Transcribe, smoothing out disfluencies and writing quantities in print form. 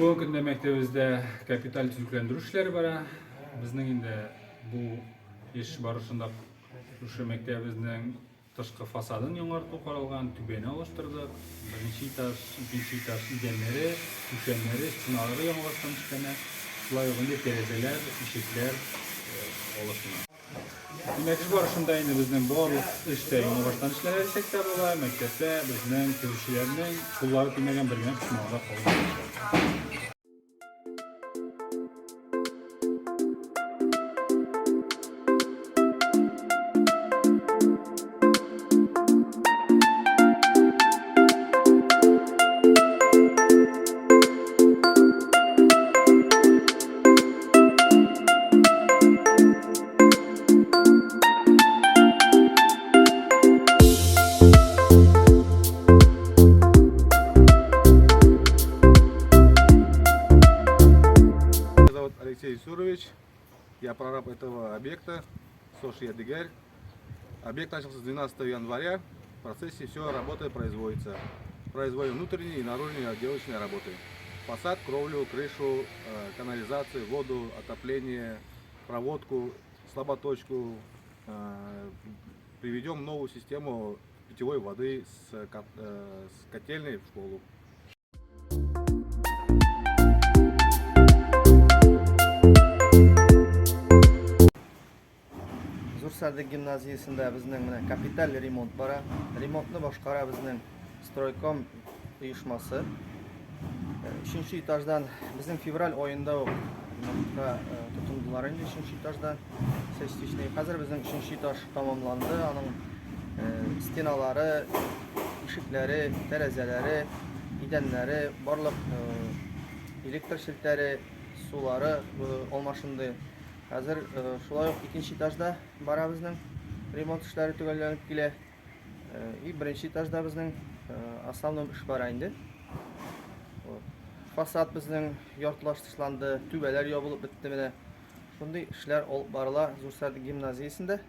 Бүгенге көндә мәктәбебездә капиталь төзекләндерү эшләре бара. Безнең инде бу эш барышында шушы мәктәбебезнең тышкы фасадын яңарту каралган, түбәне алыштырдык. Беренче этаж, икенче этаж идәннәре, түшәмнәре, стеналары яңабаштан эшләнә. Шулай ук инде тәрәзәләр, ишекләр алышына. Димәк, эш барышында инде безнең барлык эш тә яңабаштан эшләнә дисәк тә була. Мәктәптә безнең төзүчеләрнең куллары тимәгән бер генә почмагы да калмаячак. Меня зовут Алексей Сурович, я прораб этого объекта, СОШ Ядыгерь. Объект начался с 12 января, в процессе все работы производится. Производим внутренние и наружные отделочные работы. Фасад, кровлю, крышу, канализацию, воду, отопление, проводку, слаботочку. Приведем новую систему питьевой воды с котельной в школу. Зур Сәрдек гимназиясендә безнең менә капиталь ремонт бара. Ремонтны башкара безнең Стройком оешмасы. Өченче этаждан безнең февраль аенда ук ремонтка тотындылар инде өченче этажда частичный. Хәзер безнең өченче этаж тәмамланды. Аның стеналары, ишекләре, тәрәзәләре, идәннәре, барлык электр челтәре, сулары алмашынды. Хәзер шулай ук икенче этажда бара безнең ремонт эшләре төгәлләнеп килә. И беренче этажда безнең основном эш бара инде. Фасад безнең яртылаш тышланды, түбәләр ябылып бетте менә. Шундый эшләр алып барыла Зур Сәрдек гимназиясендә.